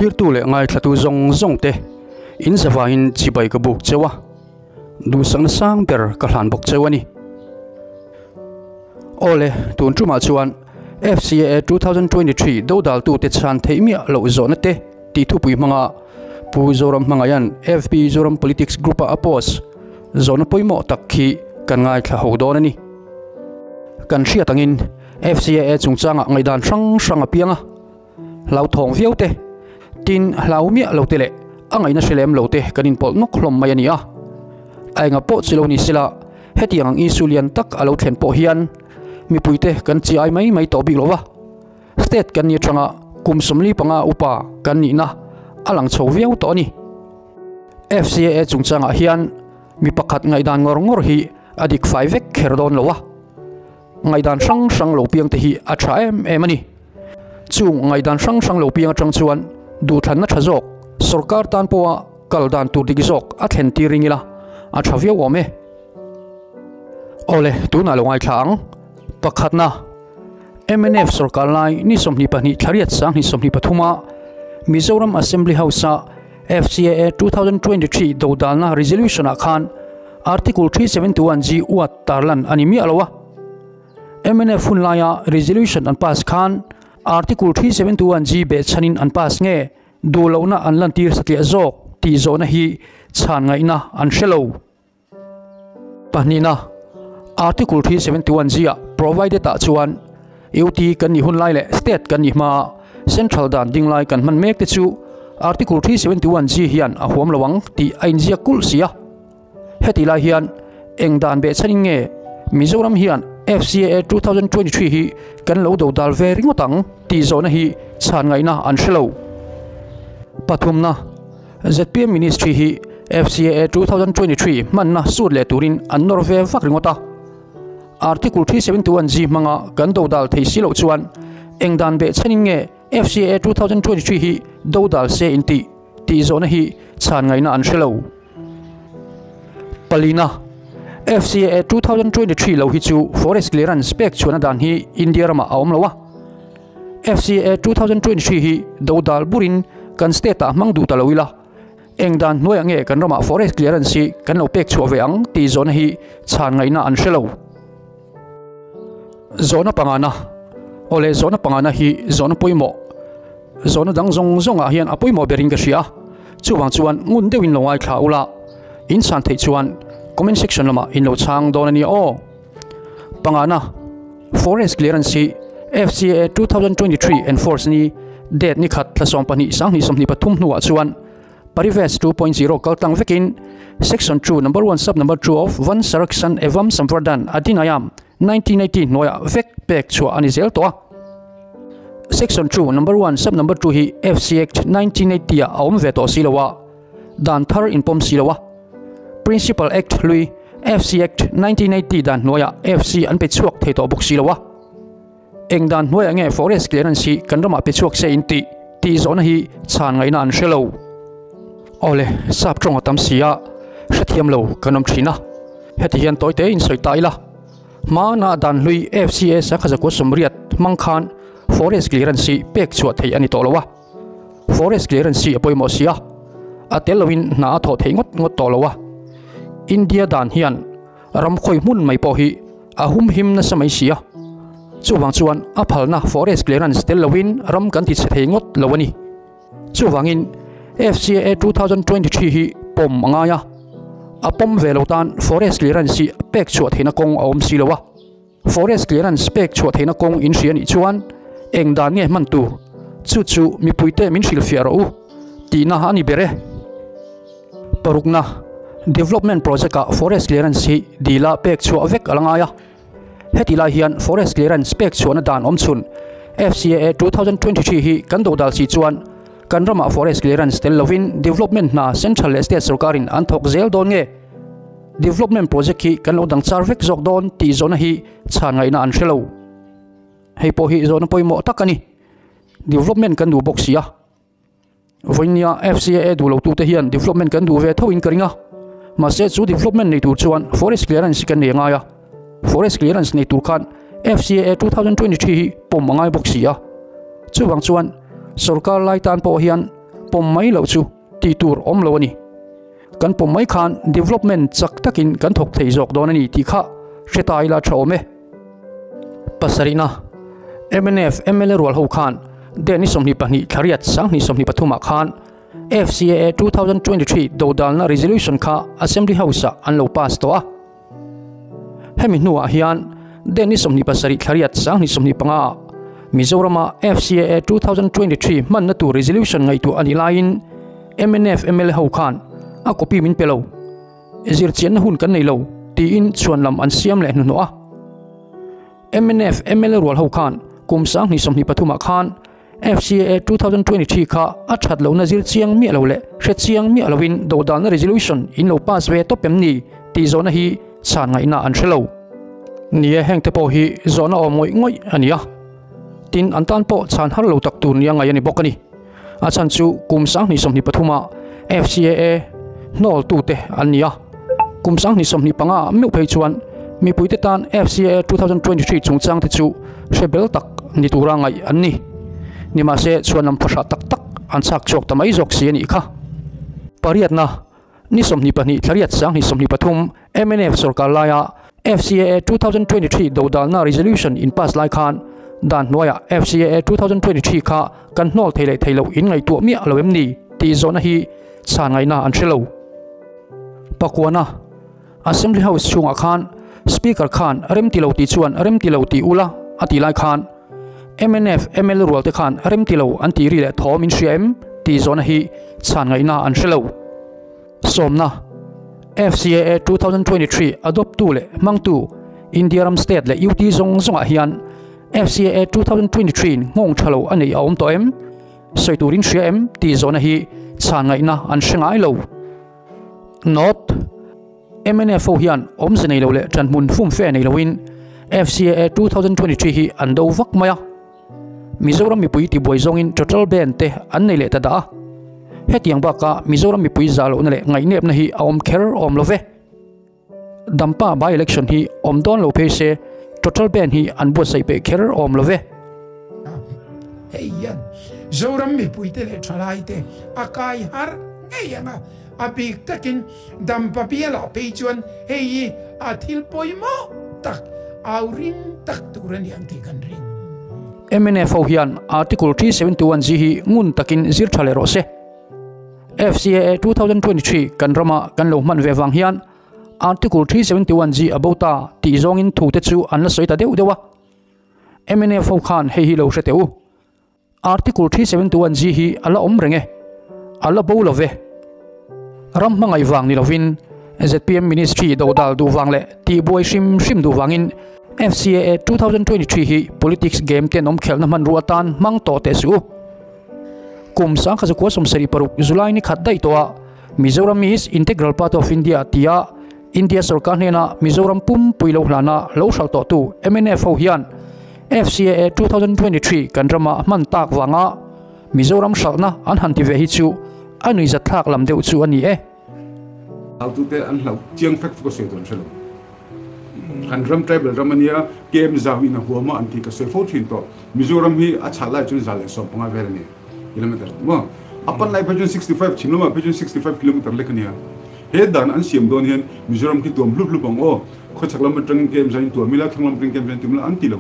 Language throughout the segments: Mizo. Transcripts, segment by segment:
Thlirtu leh ngaithlatu zawng zawng te in zavaiin chibai ka buk cheu a, duhsakna sang ber ka hlan bawk cheu a ni. Awle, tun tumah chuan FCAA 2023 dodaltute chhan theih miah loh zawhna te tih thupui hmanga Pu Zoram Hmangaiha'n FB Zoram Politics Group-a a post zawhna pawimawh tak khi kan ngaithla ho dawn a ni. Kan hriat angin FCAA chungchangah ngaihdan hrang hrang a piang a, hlauthawng viau te, tin hlau miah lo te leh a ngaihna hre lem lo te kan inpawlh nawk hlawm mai a ni a. A enga pawh chi lo ni sela, hetiang ang issue lian tak a lo thlen pawh hian mipuite kan chi ai mai mai tawh bik lo va, state kan ni atanga kum 45 upa kan nihna a lang chho viau tawh a ni. FCAA chungchangah hian mi pakhat ngaihdan ngawr ngawr hi a dik fai vek kher dawn lo a, ngaihdan hrang hrang lo piang te hi a tha em em a ni. Chung ngaihdan hrang hrang lo piang atang chuan duhthlanna tha zawk sorkar tan pawha kal dan tur dik zawk a thlen tir ring ila a tha viau awm e. Awle, tunah lo ngaithla ang. Pakhatna, mnf sorkar lai ni 22 thlariat 2023 a Mizoram Assembly House-a FCAA 2023 dodalna resolution-ah khan Article 371G uat tarlan a ni miah lo a. Mnf hun laia resolution an pass khan Article 371G behchhanin an pass nge duh lohna an lantir satliah zawk tih zawhna hi chhan ngaihna an hre lo. Pahnihna, Article 371G ah provided ah chuan UT kan nih hun lai leh State kan nih hmaa Central dan ding lai kan hman mek te chu Article 371G hian a huam lo ang tih a inziak kulh si a. Heti lai hian eng dan behchhanin nge Mizoram hian FCAA 2023 hi kan lo do dal ve ringawt ang tih zawhna hi chhan ngaihna an hre lo. Pathumna, zpm Ministry hi FCAA 2023 hmanna sut leh turin an nawr ve vak ringawt a. Article 371G hmanga kan do dal thei si loh chuan eng dan behchhanin nge FCAA 2023 hi do dal se intih tih zawhna hi chhan ngaihna an hre lo. Palina, FCAA 2023 lo hi chu forest clearance pek chhuahna dan hi India ramah a awm lo a. FCAA 2023 hi do dal burin kan state ah hmang duh ta lo ila, eng dan hnuaiah nge kan ramah forest clearance hi kan lo pek chhuah ve ang tih zawhna hi chhan ngaihna an hre lo. Zawhna pangana, Awle zawhna pangana hi zawhna pawimawh, zawhna dang zawng zawngah hian a pawimawh berin ka hria a, chuvang chuan ngun deuhin lo ngaithla ula, in chhan theih chuan comment section lamah in lo chhang dawn a nia aw. Pangana, Forest Clearance hi FCAA 2023 enforce ni date ni khat thla 12 2023 hnuah chuan Parivesh 2.0 kaltlang vekin Section 2 Number 1 Sub Number 2 of Van Sarakshan Evam Samvardhan Adhinayam 1980 hnuaiah vek pek chhuah a ni zel tawh a. Section 2 Number 1 Sub Number 2 hi FC Act 1980 ah a awm ve tawh si lo a, dan thar inpawm si lo a. Principal Act hlui FC Act 1980 dan hnuaiah FC an pe chhuak thei tawh bawk si lo a. Eng dan hnuaiah nge forest clearance hi kan ramah pe chhuak se in tih tih zawhna hi chhan ngaihna an hre lo. Awle, sap tawng a tam si a, hrethiam lo kan awm thin a. Heti hian tawi te in sawi ta ila. Hmana dan hlui FCA Sakhazakuat Sawmriat hmang khan forest clearance hi pek chhuah theih a ni tawh lo a. Forest clearance hi a pawimawh si a, a tel loin hna a thawh theih ngawt ngawt tawh lo a. India dan hian ram khawi hmun mai pawh hi a humhim nasa mai si a, chuvang chuan a phalna forest clearance tel loin ram kan ti chhe thei ngawt lo a ni. Chuvangin FCAA 2023 hi pawm a ngai a, a pawm ve lo tan forest clearance hi pek chhuah theihna kawng a awm si lo a. Forest clearance pek chhuah theihna kawng in hria nih chuan eng dan nge hman tur? Chu chu mipuite min hrilhfiah rawh u tihna a ni ber e. Parukna, Development project ah forest clearance hi dila pek chhuah vek a la ngai a. Heti lai hian forest clearance pek chhuahna dan awm chhun FCAA 2023 hi kan dodal si chuan kan ramah forest clearance tel lovin development hna central leh state sorkarin an thawk zel dawn nge? Development project hi kan lo dang char vek zawk dawn tih zawhna hi chhan ngaihna an hre lo. Hei pawh hi zawhna pawimawh tak a ni. Development kan duh bawk si a. Vawinia FCAA duh lotute hian development kan duh ve thoin ka ring a. Mahse chu development nei tur chuan forest clearance kan nei angai a. Forest clearance nei tur khan FCAA 2023 hi pawm angai bawk si a. Chuvang chuan sorkar lai tan pawh hian. Pawm mai loh chu tih tur awm lo a ni. Kan pawm mai khan development chak takin kan thawk thei zawk dawn a ni tih kha hre ta ila tha awm e. Pasarihna, mnf mla rual ho khan date ni 22 thlariat 2023 ah khan FCAA 2023 dodalna resolution kha Assembly House ah an lo pass tawh a. Hemi hnuah hian date ni 27 thlariat 2025 ah Mizorama FCAA 2023 hmanna tur resolution ngaihtuah a nih laiin mnf mla ho khan a copy min pe lo, zirchianna hun kan nei lo tiin chhuanlam an siam leh hnuhnawh a. Mnf mla rual ho khan kum 2023 ah khan FCAA 2023 kha a that lohna zir chiang miah lo leh hre chiang miah loin dodalna resolution in lo pass ve tawp em ni tih zawhna hi chhan ngaihna an hre lo. Ni e, hengte pawh hi zawhna awm ngawih ngawih a ni a, tin an tan pawh chhan har lo tak tur nia ngaih a ni bawk a ni. A chhan chu kum 2023 ah FCAA hnawltute an ni a, kum 2025 meuh phei chuan mipuite tan FCAA 2023 chungchangte chu hre bel tak ni tura ngaih an ni. Nimahse chhuan lam phahrah tak tak an chhak chhuak ta mai zawk si a nih kha. Pariatna, ni 22 thlariat 2023 mnf sorkar laia FCAA 2023 dodalna resolution in pass lai khan dan hnuaiah FCAA 2023 kha kan hnawl thei leh thei loh in ngaihtuah miah lo em ni tih zawhna hi chhan ngaihna an hre lo. Pakuana, Assembly House chhungah khan Speaker khan rem ti lo tih chuan rem ti lo tih ula a tih lai khan mnf mla rual te khan rem ti lo an tih ri leh thawm in hria em tih zawhna hi chhan ngaihna an hre lo. Sawmna, FCAA 2023 adopt tu leh hmangtu India ram state leh UT zawng zawngah hian FCAA 2023 in nghawng tha lo a neih a awm tawh em? Sawi turin hria em tih zawhna hi chhan ngaihna an hre ngai lo. Note, mnf ho hian awmze nei lo leh ṭanhmun fumfe nei loin FCAA 2023 hi an do vak mai a. Mizoram mipui tibuai zawngin total ban te an nei leh ta dah a. Hetiang baka Mizoram mipui zah lohna leh ngaihnepna hi a awm kher awm lo ve. Dampa by election hi awm dawn lo phei se total ban hi an buatsaih peh kher awm lo ve. Hei hian Zoram mipuite leh thalaite a kai harh ngei ang a, a bik takin Dampa bialah phei chuan hei hi a thil pawimawh tak, au ring tak tur a ni ang tih kan ring. Mnf ho hian Article 371 G hi ngun takin zir tha leh rawh se. FCAA 2023 kan rama kan lo hman ve vang hian Article 371 G a bo ta tih zawngin thu te chu an la sawi ta deuh deuh a. Mnf ho khan hei hi lo hre teh u. Article 371 G hi a la awm reng e, a la bo lo ve. Ram hmangaih vang ni lovin zpm Ministry dodal duh vang leh tihbuai hrim hrim duh vangin FCAA 2023 hi politics game tenawm khelhna hmanrua atan hmang tawh teh suh u. Kum 1976 July ni khat daih tawh ah Mizoram is integral part of India tia India sorkar hnena Mizoram pumpui lo hlana lo hralh tawhtu mnf ho hian FCAA 2023 kan rama hman tak vanga Mizoram hralhna an han ti ve hi chu a nuihzat thlak lam deuh chu a ni e. Hlautute an hlauh chiang fek fek a sawi dawn hre lo. Kan ram tribal ram a nia, KM zau in a huam a an tih ka sawi fo thin tawh. Mizoram hi a chhah lai chuan 115 vel a ni kilometer maw? A pan lai phei chuan 65 chhim lamah phei chuan 65 kilometer lek a nia. He dan an siam dawn hian Mizoram khi tuam hlup hlup ang aw, khawchhak lam atangin KM zai in tuam ila, thlang lam atangin KM zai in tuam ila an ti lo.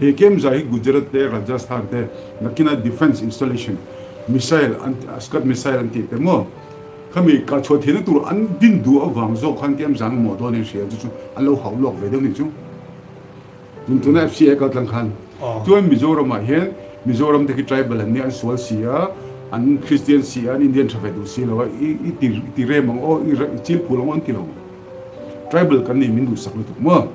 He KM zai hi Gujarat te, Rajasthan te nakina defence installation missile an Scud missile an tih te maw? Khami kah chhuah theihna tur an din duh avang zawk khan KM zan mamawh dawn in hria chu chu an lo hauh lawk ve deuh ni chu. Tun tuna FCA kal tlang khan chuan Mizoram ah hian Mizoram te khi tribal an nia an sual si a, an Christian si a, an Indian tha ve duh si lo a, i ti i ti rem ang aw, i chil phul ang aw an ti lo. Tribal kan nih min duhsak lutuk maw?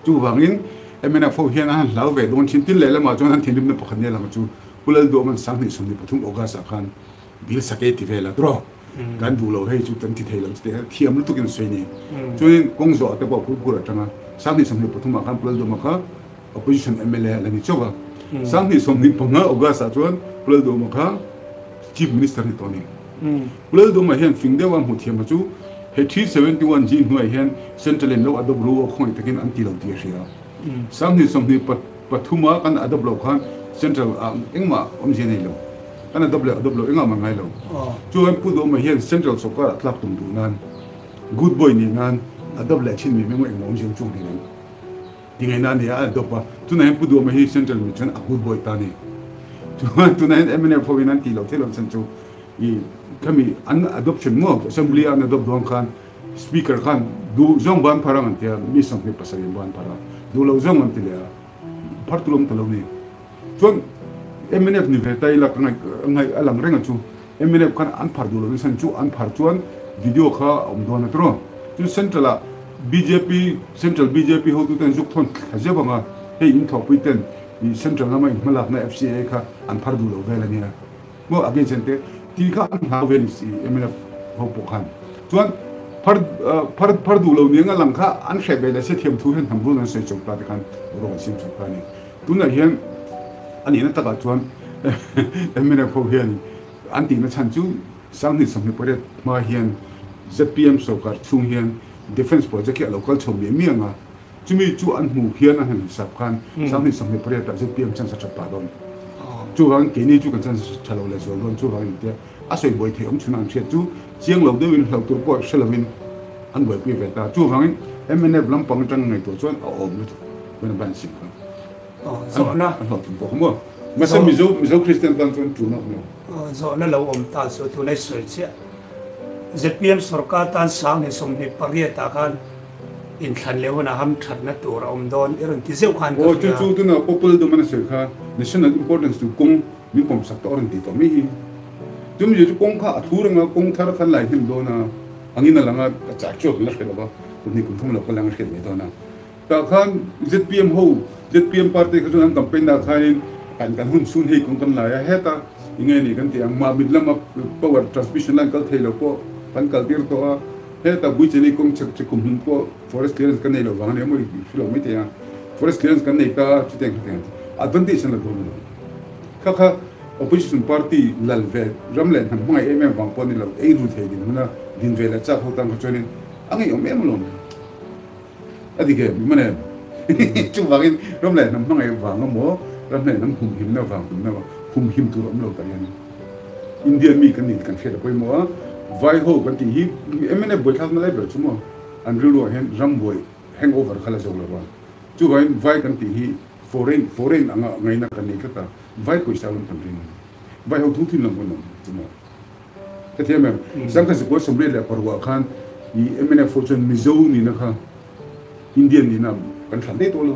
Chuvangin mnf ho hian an han hlau ve dawn thin. Tin lehlamah chuan an thinrimna pakhat nia lang chu Pu Lalduhawm an 2023 August ah khan Bill Sakei ti vel a tawh. Kan duh lo hei chu kan ti thei lo chutih hian thiam lutuk in sawi ni. Chuanin kawng zawh ah te pawh phur phur atanga 2023 ah khan Pu Lalduhawma kha opposition mla a la ni chauh a. 2025 August ah chuan Pu Lalduhawma kha Chief Minister ni tawh a ni. Pu Lalduhawma hian fing deuh a hmuh thiam kha chu he 371 G hnuaiah hian Central in lo adopt ru a khawngaih takin an ti lo tih a hria. 2023 ah kan adopt loh khan Central ah engmah awmzia nei lo. Kan adopt leh adopt loh engah mah ngai lo. Chuan Pu Duhawma hian Central sawrkar ah tlak tum duh nan, good boy nih nan adopt leh thin mi mengmaw engmaw awmzia awm chuang hlei ti ngaihna a ni a, a adopt a. Tunah hian Pu Duhawma hi Central mi chuan a good boy ta a ni. Chuan tunah hian mnf ho in an tih loh theih loh chhan chu i khami an adoption maw Assembly a an adopt dawn khan Speaker khan duh zawng ban phar ang an ti a, mi 27 in ban phar a, duh loh zawng an ti leh a, phar tur awm ta lo ni. Chuan mnf ni ve ta ila ka ngaih ngaih a lang reng a chu mnf khan an phar duh lo nasa chu an phar chuan video kha a awm dawn a tiraw. Chu central ah bjp central bjp hotu ten zuk thawn thla zeuh ang a, hei in thawhpui ten ih central lama in hmalakna FCAA kha an phar duh lo vel a nia. Maw against an te tih kha an hlau ve a ni si mnf ho pawh khan. Chuan phar phar phar duh lo niang a lang kha an hreh ve leh se thiam thu hian hnam rul an sawi chawp ta te khan rawng an siam chawp ta a ni. Tunah hian a nihna takah chuan mnf ho hian an tihna chhan chu 2028 hma hian zpm sorkar chhung hian defence project hi a lo kal chho miah miah ang a, chumi chu an hmuh hian an han hisap khan 2028 ah zpm chance a that pah dawn. Chuvangin keini chu kan chance tha lo leh zual dawn chuvangin tia a sawi buai theih awm chhunah an hriat chu chiang lo deuhin hlauh tur pawh hre lovin an buaipui ve ta. Chuvangin mnf lampang atang ngaihtuah chuan a awm lutuk chuan a ban sim kha Zawhna an hlauhthum pawh kha maw. Mahse Mizo Mizo Kristian tan chuan tul a awm lo. Zawhna lo awm ta chu tunai sawi chiah. Zpm sorkar tan 2028 ah khan inthlan leh hunah ham thatna tur a awm dawn i rawn ti zeuh khan ka Aw chu hria. chu tuna popular demand a sawi kha national importance chu kawng Min pawm sak tawh a rawn ti tawh mai hi. Chumi chu kawng kha a thu reng a, kawng thar khan lai hnem dawn a, angin a lang a, a char chuak la hre lo va, kum hnih kum thum lo kha lang a hriat mai dawn a. Tah khan zpm ho, zpm party kha chuan an campaign ah khanin kan kan hun chhun hei kawng kan lai a, heta enge ni kan tih ang, Mahmit lama power transmission line kal thei lo pawh kan kal tir tawh a, heta Buicheli kawng chhek chhek kum hlun pawh forest clearance kan nei lo vang a ni a maw i hre lo mai thei a, forest clearance kan nei ta a, chutiang khatiang advantage an la dawn a ni. Kha kha opposition party lal ve ram leh hnam hmangaih em em vang pawh ni lo, ei ru thei din huna din ve leh chak ho tan kha chuanin a ngeiawm em alawm. A dik em? I man em? Chuvangin ram leh hnam hmangaih vang emaw, ram leh hnam humhimna vang tumna vang humhim tur a awm lo ta hian India mi kan nih kan hriat a pawimawh a, vai ho kan tih hi mnf buaithlakna lai ber chu maw an rilruah hian ram buai hangover kha la zo lo va, chuvangin vai kan tih hi Foreign foreign anga ngaihna kan nei tlat a, vai pawisa lam kan ring. Vai ho thu thin lam kan awm chu maw. Ka thiam em? Sangkhat zakua 86 ah khan i mnf ho chuan Mizo nihna kha Indian nihna kan thlan daih tawh lo.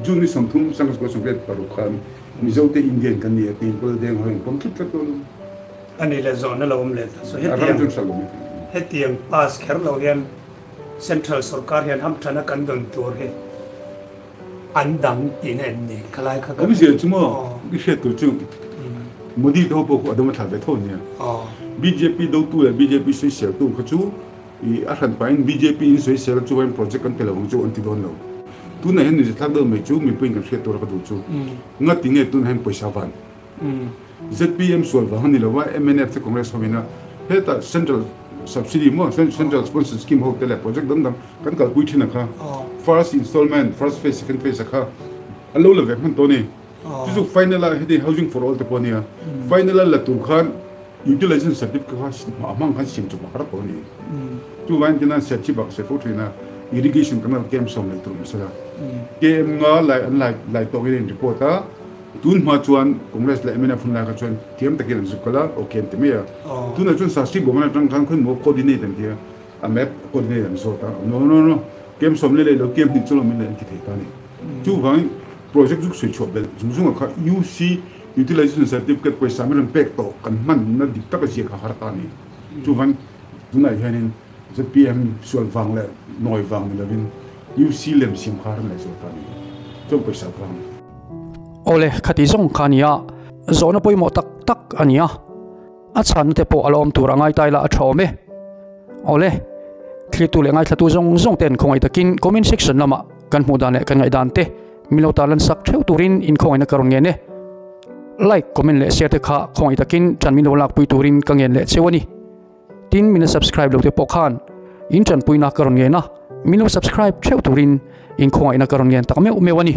June ni 30 1986 khan Mizo te Indian kan ni a tiin Pawla Deng ho hian pawm tlut tlat tawh lo. A nih leh zawhna lo awm leh ta. So hetiang hetiang pass kher lo hian Central sorkar hian hamthana kan dawn tur hi an dang tihna em ni? Khalai kha ka. Awmzia chu maw i hriat tur chu Modi te ho pawh khu a dam a thlah ve tho ania. Bjp dotu leh bjp sawiseltu kha chu i a hran pahin bjp in sawisel chu vawiin project kan pe lo ang chu an ti dawn lo. Tunah hian nuihzathlak deuh mai chu mipuiin kan hriat tur a ka duh chu ngati nge tunah hian pawisa van Zpm sual vang a ni lo a, mnf te Congress hovin a hetah central subsidy maw central sponsor scheme ho te leh project dang dang kan kalpui thin a kha first installment first phase second phase a kha an lo la ve hman tawh a ni. Chu chu final a heti housing for all te pawh a nia final a la tur khan utilization certificate kha a hmang khan siam chawp a har tawh a ni. Chuvangin tina serchhip ah ka sawi fo thin a irrigation canal KM sawm leh tur awm sela KM nga lai an lai lai tawkin a in report a. Tun hma chuan Congress leh mnf hun lai kha chuan thiam takin an zuk kal a, ok an ti mai a. Tunah chuan Sastri Bhavan atang khan khawi maw coordinate an ti a, a map coordinate an zawt a, no no no, kem sawm leh leh lo kem hnih chu lo min leh an ti thei ta a ni. Chuvangin project zuk sawi chhuah belh zung zungah kha UC Utilization Certificate pawisa min rawn pek tawh kan hmanna dik taka ziak a har ta a ni. Chuvangin tunah hianin Zpm sual vang leh nawi vang ni lovin UC lem siam kha ran leh zual ta a ni. Chuan pawisa vang. Awle, khati zawng kha a ni a, zawhna pawimawh tak tak a ni a, a chhanna te pawh a la awm tur a ngai ta ila a tha awm e. Awle, thlirtu leh ngaithlatu zawng zawng ten khawngaih takin comment section lamah kan hmuh dan leh kan ngaihdan te min lo tarlan sak theuh turin inkhawngaihna ka rawn ngen e. Like, comment leh share te kha khawngaih takin ṭan min lo lakpui turin ka ngen leh cheu a ni. Tin min la subscribe lo te pawh khan in tanpuina ka rawn ngen a, min lo subscribe theuh turin in khawngaihna ka rawn ngen tak meuh meuh a ni.